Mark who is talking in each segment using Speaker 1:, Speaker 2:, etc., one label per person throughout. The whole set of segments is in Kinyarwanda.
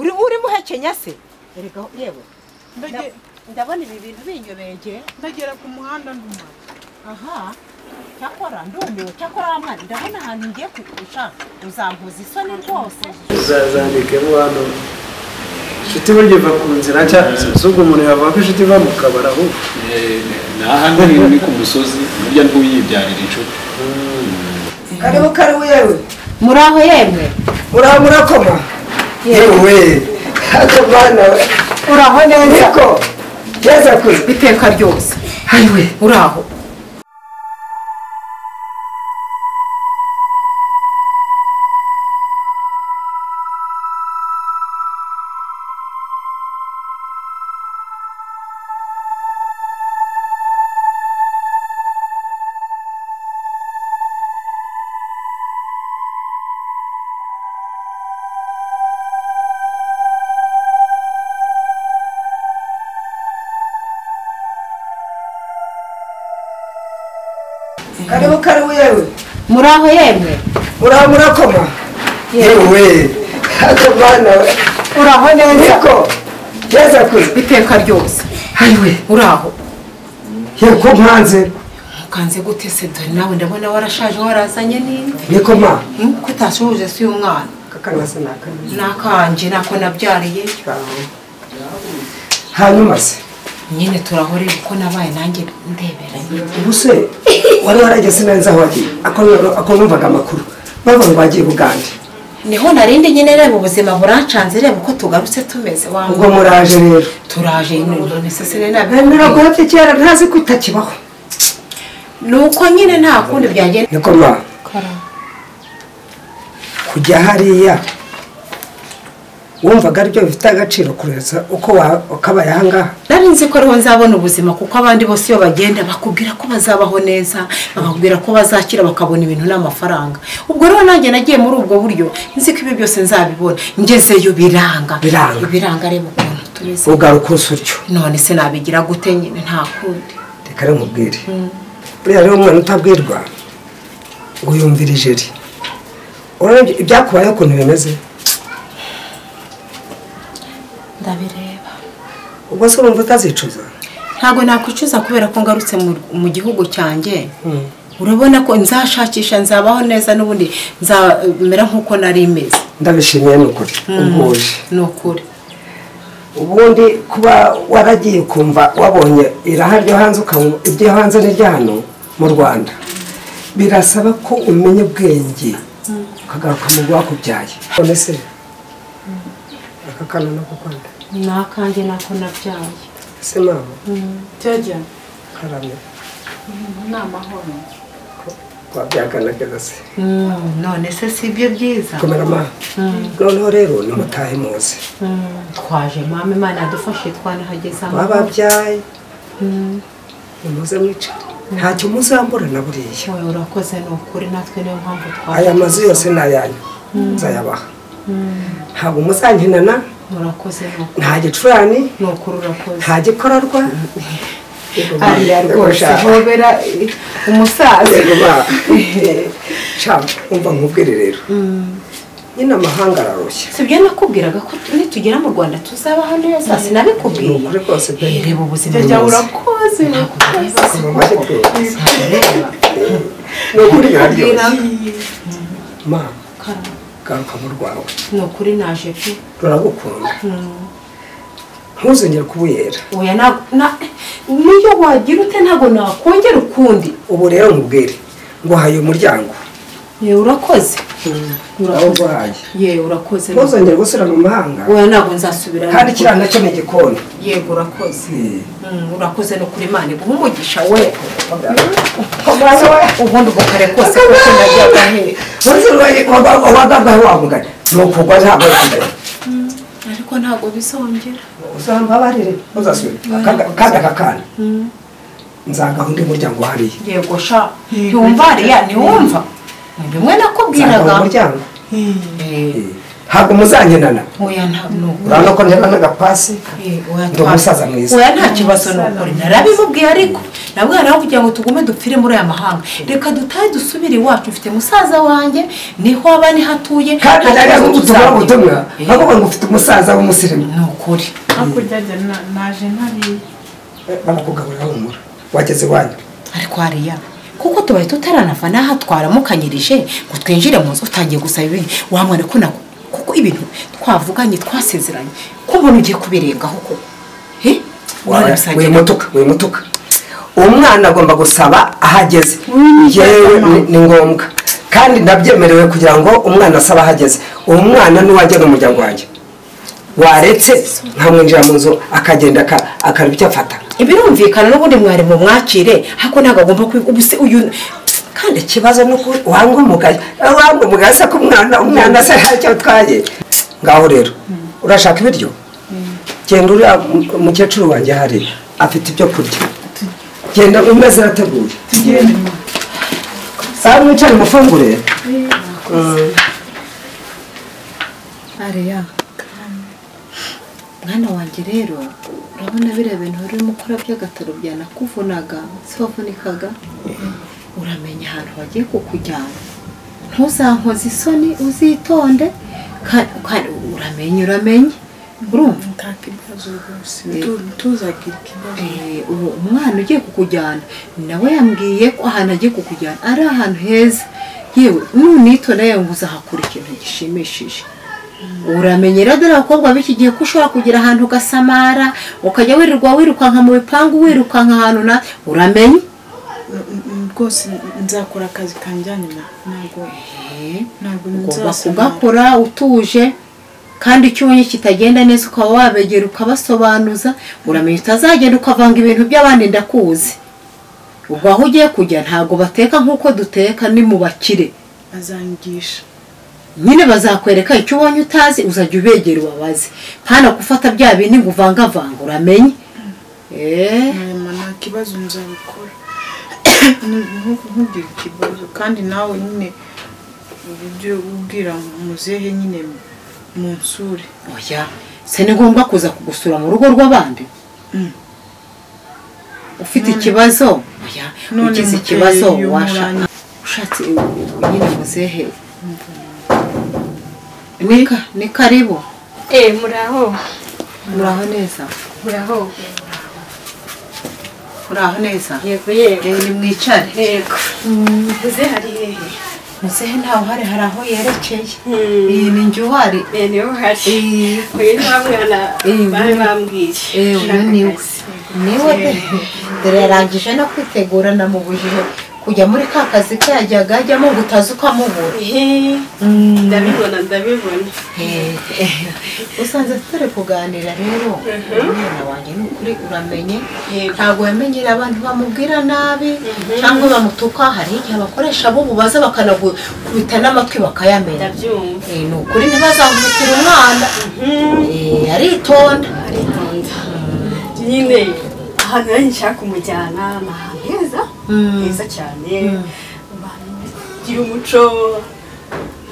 Speaker 1: Uri muhekenya se? Erega yewe. Ndabona ibi bintu binyobeye.
Speaker 2: Ndagera ku muhanda nduma.
Speaker 1: Aha. Cyakora ndumiwe, cyakora wa mwana ndabona ahantu ngiye kukusha uzampuza isoni rwose.
Speaker 3: Uzazandikemo hano. Inshuti burya iva ku nzira nshya, zubwo umuntu yavuga ko inshuti iva mu kabari ahubwo.
Speaker 4: Naha ni ku musozi, burya ntuyibyarira inshuti.
Speaker 5: Karibu karibu yewe.
Speaker 1: Muraho yemwe.
Speaker 5: Muraho murakoma. Yewe. Akamana we.
Speaker 1: Uraho neza.
Speaker 5: Niko. Yeza kuze.
Speaker 1: Iteka ryose.
Speaker 5: Ayiwe.
Speaker 1: Uraho.
Speaker 5: Karibu karibu yewe.
Speaker 1: Muraho yemwe.
Speaker 5: Muraho murakoma. Yewe. Akamana we.
Speaker 1: Uraho neza.
Speaker 5: Niko. Yeza kuze.
Speaker 1: Iteka ryose.
Speaker 5: Ayiwe.
Speaker 1: Uraho.
Speaker 5: Yewe ko mpanze.
Speaker 1: Mukanze gute se dore nawe ndabona warashaje warazanye n'imvi.
Speaker 5: Niko ma.
Speaker 1: Ko utashoje si umwana.
Speaker 5: Kakana se nakanje.
Speaker 1: Nakanje nako nabyariye.
Speaker 5: Hanyuma se
Speaker 1: nyine turahorera uko nabaye nanjye ndebera.
Speaker 5: Ubuse wari warageze neza aho wagiye ako numvaga amakuru bavuga ngo bagiye Bugande.
Speaker 1: Niho narindi nyine reba ubuzima burancanze reba uko tugarutse tumeze wa.
Speaker 5: Ubwo muraje rero.
Speaker 1: Turaje none se sine
Speaker 5: nabi. Kera ntazi ko itakibaho.
Speaker 1: Nuko nyine nta kundi byagenda.
Speaker 5: Niko ma. Kujya hariya wumvaga aribyo bifite agaciro kurenza uko wakabaye aha ngaha.
Speaker 1: Nari nzi ko ariho nzabona ubuzima kuko abandi bose iyo bagenda bakubwira ko bazabaho neza, bakakubwira ko bazakira bakabona ibintu n'amafaranga. Ubwo rero nanjye nagiye muri ubwo buryo nzi ko ibi byose nzabibona. Ngezeyo biranga. Biranga reba ukuntu tumeze.
Speaker 5: Ugaruka utyo.
Speaker 1: None se nabigira gute nyine nta kundi.
Speaker 5: Reka rero nkubwire. Buriya rero umwana utabwirwa ngo yumvire ijeri. Urabona ibyakubayeho ukuntu bimeze?
Speaker 1: Ndabireba.
Speaker 5: Ubwo se urumva utazicuza?
Speaker 1: Ntago nakwicuza kubera ko ngarutse mu gihugu cyanjye. Urabona ko nzashakisha nzabaho neza n'ubundi nzamera nkuko nari meze.
Speaker 5: Ndabishimiye n'ukuri. Ubwoje.
Speaker 1: N'ukuri.
Speaker 5: Ubundi kuba waragiye kumva wabonye iraha ryo hanze ukabona ibyo hanze n'iryo hano mu Rwanda. Birasaba ko umenya ubwenge ukagaruka mu rwakubyaye. None se akakana no gukunda.
Speaker 1: Nakanje nako nabyaye.
Speaker 5: Se mama.
Speaker 2: Cyajya.
Speaker 5: Karame.
Speaker 2: Namahoro.
Speaker 5: Kwabyagana se.
Speaker 1: None se si ibyo byiza.
Speaker 5: Komera ma. Noneho rero nimutahe muze.
Speaker 1: Twaje mama Imana yadufashe twanahageze amahoro.
Speaker 5: Bababyaye. Nimuze mwicare. Ntacyo muzambura na buriya.
Speaker 1: Wowe urakoze n'ukuri natwe niyo mpamvu twaje.
Speaker 5: Aya mazu yose nayanyu. Nzayabaha. Ntabwo muzankinana.
Speaker 1: Murakoze n'ukuri.
Speaker 5: Nta gicurani.
Speaker 1: N'ukuri urakoze.
Speaker 5: Nta gikororwa.
Speaker 1: Ariya rwose hobera umusaza.
Speaker 5: Sha umva nkubwire rero. Nyine amahanga ararushya.
Speaker 1: Sibyo nakubwiraga ko nitugera mu Rwanda tuzabaho neza sinabikubwiye.
Speaker 5: N'ukuri rwose pe.
Speaker 1: Reba ubuzima
Speaker 2: bwiza. Urakoze.
Speaker 5: N'ukuri biraryoshye. Ma. Garuka mu rwawe.
Speaker 1: N'ukuri naje pe.
Speaker 5: Ruragukunda. Ntuzongere kubuyera.
Speaker 1: Oya niyo wagira ute ntago nakongera ukundi.
Speaker 5: Ubu rero nkubwire ngo haye umuryango.
Speaker 1: Ye urakoze.
Speaker 5: Urakoze.
Speaker 1: Ye urakoze.
Speaker 5: Ntuzongere gusubira mu mahanga.
Speaker 1: Oya ntago nzasubira.
Speaker 5: Kandi kiriya nacyo ni igikoni.
Speaker 1: Yego urakoze. Urakoze no kuri Imana iguhe umugisha we. Ubundi ubwo kare kose kuko najyaga he.
Speaker 5: Wagagahe wamugana. Nukugwa ntabwo yambaye.
Speaker 1: Ariko ntago bizongera.
Speaker 5: Uzambabarire uzasubira. Kandi akakana. Nzagaho undi muryango hariya.
Speaker 1: Yego sha. Yumva ariya ntiwumva. Bimwe nakubwiraga.
Speaker 5: Umuryango. Ntabwo muzankenana.
Speaker 1: Oya ntabwo.
Speaker 5: Urabona ko ntera n'agapasi. Ndi umusaza mwiza.
Speaker 1: Oya nta kibazo n'ukuri. Narabimubwiye ariko nabwo yaraho kugira ngo tugume dupfire muri aya mahanga. Reka dutahe dusubire iwacu, ufite musaza wanjye niho aba niho atuye.
Speaker 5: Kandi nari ngutumwa ubutumwa bavuga ngo ufite umusaza w'umusirimu.
Speaker 1: Ni ukuri.
Speaker 2: Hakurya naje ntari
Speaker 5: barakugaburira humura wageze iwanyu.
Speaker 1: Ariko hariya kuko tubaye tutaranava n'aha twaramukanyirije ngo twinjire mu nzu utangiye gusaba ibintu wa mwana ko nako kuko ibintu twavuganye twasezeranye ko mbona ugiye kubirengaho koko.
Speaker 5: Wimutuka umwana agomba gusaba ahageze. Yewe ni ngombwa kandi ndabyemerewe kugira ngo umwana asabe ahageze. Umwana n'uwajya mu muryango wanjye waretse nkamwinjira mu nzu akagenda akareba icyo afata.
Speaker 1: Ibirumvikana n'ubundi mwari mu mwakire hako ntabwo agomba ubuse uyu.
Speaker 5: Kandi ikibazo nuko wanga umugayo se ko umwana se ntacyo atwaye. Ngaho rero urashaka ibiryo genda uriya mukecuru wanjye hari afite ibyo kurya, genda umeze arateguye. Sawa mwicare mufungure.
Speaker 1: Ariya mwana wanjye rero urabona biriya bintu urimo ukora by'agataro byanakuvunaga si wavunikaga, uramenya ahantu bagiye kukujyana ntuzankoze isoni uzitonde kandi uramenye urumva
Speaker 2: ntuzagira ikibazo.
Speaker 1: Umwana ugiye kukujyana nawe yambwiye ko ahantu agiye kukujyana ari ahantu heza, yewe nunitonda yewe ngo uzahakura ikintu gishimishije. Uramenyera dore abakobwa b'iki gihe ko ushobora kugira ahantu ugasamara ukajya wirirwa wirukanka mu bipangu wirukanka ahantu na uramenye
Speaker 2: rwose nzakora akazi kanjyanye ntabwo
Speaker 1: ugomba kugakora utuje kandi icyo ubonye kitagenda neza ukaba wabegera ukabasobanuza. Uramenye utazagenda ukavanga ibintu by'abandi ndakuzi. Ubwo aho ugiye kujya ntabwo bateka nk'uko duteka ni mu bakire
Speaker 2: bazangisha
Speaker 1: nyine bazakwereka icyo ubonye utazi uzajya ubegera ubabaze pana gufata bya bindi ngo uvangavanga uramenye.
Speaker 2: Nta kibazo nzabikora ntugire ikibazo kandi nawe nyine ibyo ubwira muzehe nyine munsure.
Speaker 1: Oya se ni ngombwa kuza kugusura mu rugo rw'abandi ufite ikibazo? Oya ugize ikibazo washaka ushatse nyine muzehe. Ni karibu.
Speaker 6: Muraho.
Speaker 1: Muraho neza.
Speaker 6: Muraho.
Speaker 1: Muraho neza.
Speaker 6: Yego yego.
Speaker 1: Ni mwicare.
Speaker 6: Yego. Muzehe hari hehe?
Speaker 1: Muzehe ntaho hari aho yerekeye. Iyi ni njye uhari.
Speaker 6: Niwe uhari. Uyu ni wa mwana bari bambwiye.
Speaker 1: Uyu niwe. Niwe dore yarangije no kwitegura namubujije kujya muri ka kazi ke yajyaga ajyamo ngo utazi ukamubura.
Speaker 6: Ndabibona.
Speaker 1: Usanze turi kuganira rero umwana wanjye ni ukuri uramenye ntabwo yamenyera abantu bamubwira nabi cyangwa bamutuka. Hari igihe abakoresha b'ubu baza bakanagukubita n'amatwi bakayamenya. Ni ukuri ntibazamubitira umwana. Aritonda.
Speaker 6: Nyine ahantu nari nshaka kumujyana ni ahantu heza heza cyane abantu bagira umuco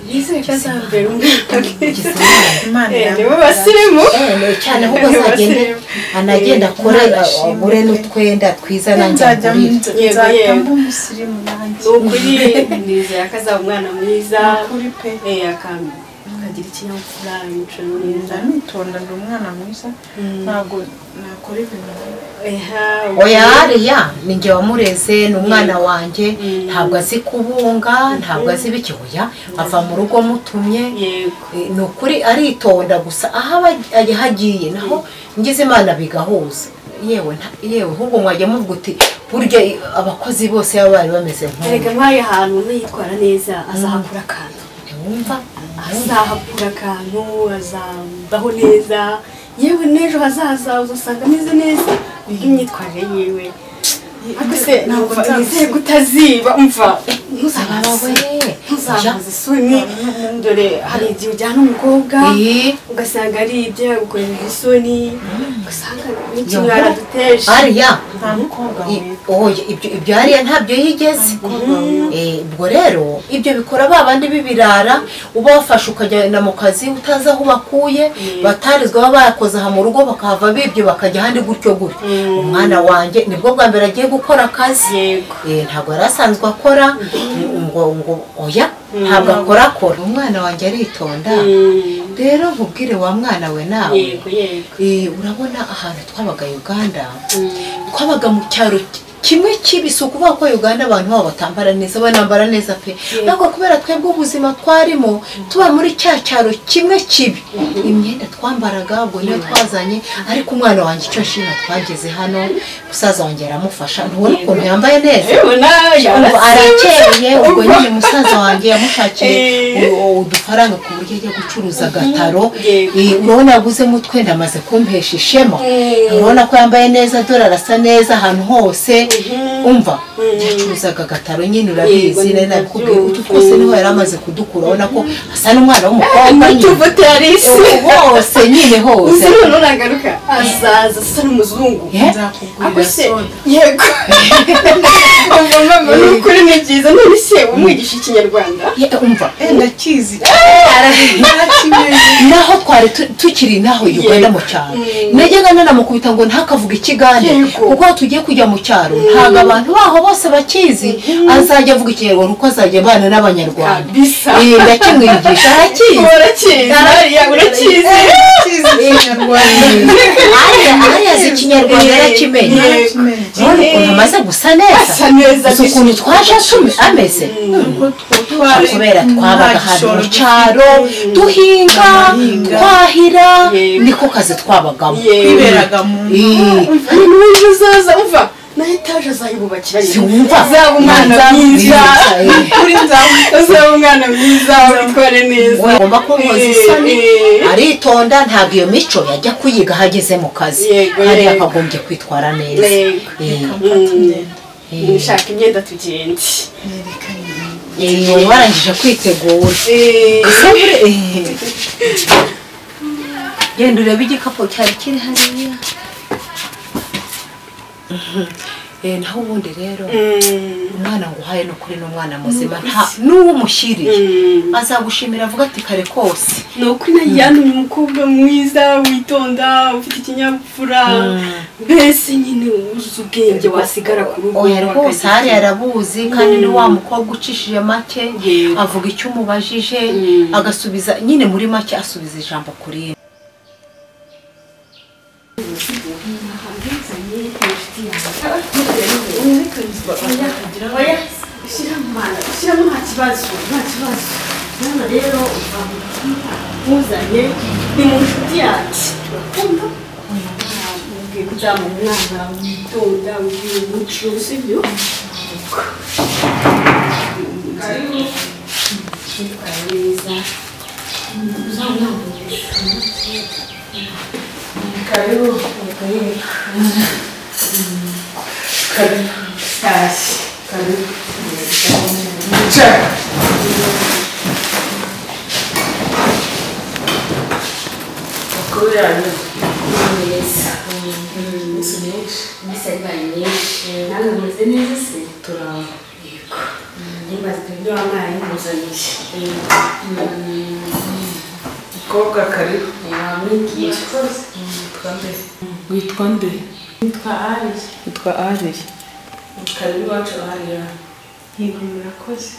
Speaker 6: nizere ko azambera umwana nibo basirimu
Speaker 1: cyane ahubwo azagende anagenda akore agure n'utwenda twiza nanjye agurire.
Speaker 2: Nzajya mba umusirimu nanjye.
Speaker 6: Ni ukuri nizeye ko azaba umwana mwiza akagira ikinyabupfura imico myiza.
Speaker 2: Ndanitonda ndi umwana mwiza ntabwo nakora ibintu bibi.
Speaker 1: Oya ariya ni njye wamureze ni umwana wanjye ntabwo azi kubunga ntabwo azi ibiki. Oya ava mu rugo mutumye ni ukuri aritonda gusa aho agiye naho ngize Imana bigahuza. Yewe yewe ahubwo mwajya muvuga uti burya abakozi bose baba bari bameze nk'ubu.
Speaker 6: Erega nk'ayo hantu niyitwara neza azahakura akantu.
Speaker 1: Ntiwumva
Speaker 6: azahakura akantu azabaho neza yewe n'ejo hazaza uzasanga ameze neza kubw'imyitwarire yiwe. Akuse ntabwo nizeye kutaziba umva ntuzabaze isoni dore hari igihe ujyana umukobwa ugasanga ari ibyo yagukojeje isoni ugasanga n'ikimwara duteje
Speaker 1: ariya ibyo hariya ntabyo yigeze. Ubwo rero ibyo bikora ba bandi b'ibirara uba wafashe ukajyana mu kazi utazi aho bakuye batarizwa baba bayakoze aha mu rugo bakahava bibye bakajya ahandi gutyo gutyo. Umwana wanjye nibwo bwa mbere agiye gukora akazi, ntabwo yari asanzwe akora, ngo oya ntabwo akora. Umwana wanjye aritonda. Rero nkubwire wa mwana we nawe, urabona ahantu twabaga Uganda, twabaga mu cyaro kimwe kibi, si ukuvuga ko Uganda abantu babo batambara neza, banambara neza pe, ariko kubera twebwe ubuzima twarimo tuba muri cya cyaro kimwe kibi, imyenda twambaraga ubwo niyo twazanye. Ariko umwana wanjye icyo nshima twageze hano musaza wanjye aramufasha, ntubona ukuntu yambaye neza, arakeye. Ubwo nyine musaza wanjye yamushakiye udufaranga ku buryo ajya gucuruza agataro, urabona yaguzemo utwenda amaze kumpesha ishema, urabona ko yambaye neza, dore arasa neza ahantu hose. Umva yacuruzaga agataro nyine urabizi, nabikubwiye utu twose niho yari amaze kudukura, urabona ko asa n'umwana w'umukobwa hose nyine hose.
Speaker 6: Nagaruka azaza asa n'umuzungu. Yego mama ni ukuri ni byiza. None se umwigisha ikinyarwanda?
Speaker 1: Umva
Speaker 2: ndakizi
Speaker 1: naho twari tukiri naho Uganda mu cyaro, najyaga nanamukubita ngo ntakavuge ikigande, kuko tugiye kujya mu cyaro ntabwo abantu baho bose bakizi, azajya avuga ikinyarwanda uko azajya abana n'abanyarwanda. Ndakimwigisha arakizi. Ariya ikinyarwanda arakimenya. Urabona ukuntu amaze gusa neza, uzi ukuntu twaje ameze, kubera twabaga ahantu mu cyaro duhinga twahira, niko kazi twabagamo.
Speaker 6: Hari n'undi uzaza umva na etaje azayubakira, uzaba umwana mwiza, uzaba umwana mwiza witware neza.
Speaker 1: Ugomba kunkoza isoni, aritonda, ntabwo iyo mico yajya kuyiga ahageze mu kazi, kandi yakagombye kwitwara neza.
Speaker 6: Nshaka imyenda tugende.
Speaker 1: Warangije kwitegura, genda urebe igikapu cyari kiri hariya. Naho ubundi rero umwana nguhaye no kuri n'umwana muzima, nta n'uwo mushyiriye azagushimira avuga ati kare kose.
Speaker 6: Ni ukuri yantumye umukobwa mwiza witonda ufite ikinyabupfura, mbese nyine uzi ubwenge wasigara ku rugo.
Speaker 1: Oya rwose hariya arabuzi, kandi ni wa mukobwa ucishije make, avuga icyo umubajije agasubiza nyine muri make, asubiza ijambo kuri ye.
Speaker 6: Shyiramo nta kibazo, nta kibazo. Hano rero muzanye ni mu nshuti yanjye, turakunda mubwiye ko uzaba umwana witonda ugira umuco, sibyo? Witwara neza, uzaba umwana mwiza. Karibu. Karibu. Karibu.
Speaker 3: Check. Amakuru yanyu
Speaker 6: ni meza. Iminsi myinshi. Iminsi yabaye myinshi. Nawe umeze neza se?
Speaker 3: Turaho.
Speaker 6: Yego. Nimbaza ibyo wampaye nkuzaniye.
Speaker 3: Mukobwa karibu.
Speaker 6: Wamubwiye.
Speaker 3: Witwa nde? Witwa nde?
Speaker 2: Nitwa Ariya.
Speaker 3: Witwa Ariya. Karibu iwacu Ariya.
Speaker 2: Yego murakoze.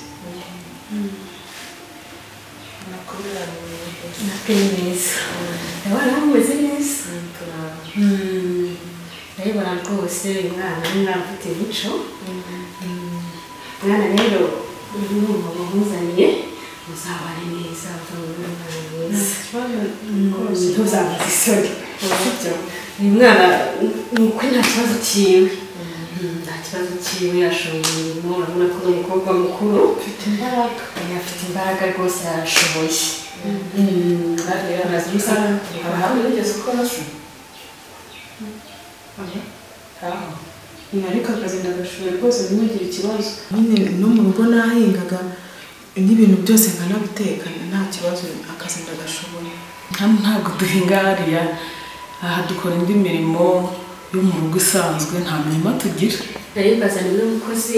Speaker 3: Amakuru yanyu ni meza.
Speaker 6: Natwe ni meza. Ndabona mumeze neza. Ndabibona rwose uyu mwana ni umwana ufite imico. Mwana rero uyu ni umugabo nkuzaniye, muzabane neza, uzabone umwana mwiza. Ntuzamuze isoni. Sibyo? Uyu mwana ni ukuri nta kibazo cyiwe. Nta kibazo cyiwe, ashoboye imirimo, urabona ko ni umukobwa mukuru.
Speaker 2: Afite imbaraga.
Speaker 6: Afite imbaraga rwose arashoboye.
Speaker 3: Hari ahantu wigeze ukora se? Ntaho.
Speaker 2: Ariko akazi ndagashoboye rwose ntimugire ikibazo. Nyine no mu rugo nahingaga n'ibintu byose nkanabiteka nta kibazo, akazi ndagashoboye.
Speaker 7: Hano ntabwo duhinga hariya, aha dukora indi mirimo yo mu rugo isanzwe, nta mirimo tugira.
Speaker 6: Nari mbazaniye n'umukozi,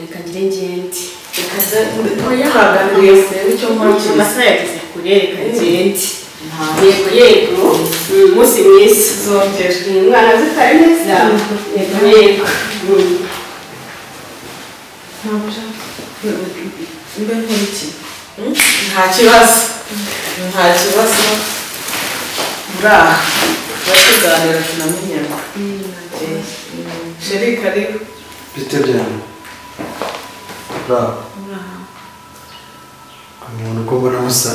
Speaker 6: reka ngire ngende.
Speaker 7: Twaganiriye icyo nkora cyiza.
Speaker 6: Amasaha yageze kure, reka ngende. Yego yego, umunsi mwiza.
Speaker 7: Zongera.
Speaker 6: Umwana azitware neza. Yego yego.
Speaker 2: Mbe nkora iki?
Speaker 7: Nta kibazo. Nta kibazo. Uraha. Batuganira tunamenyana. Sheri karibu.
Speaker 3: Bite byanyu? Uraho. Umuntu uko mbona musa.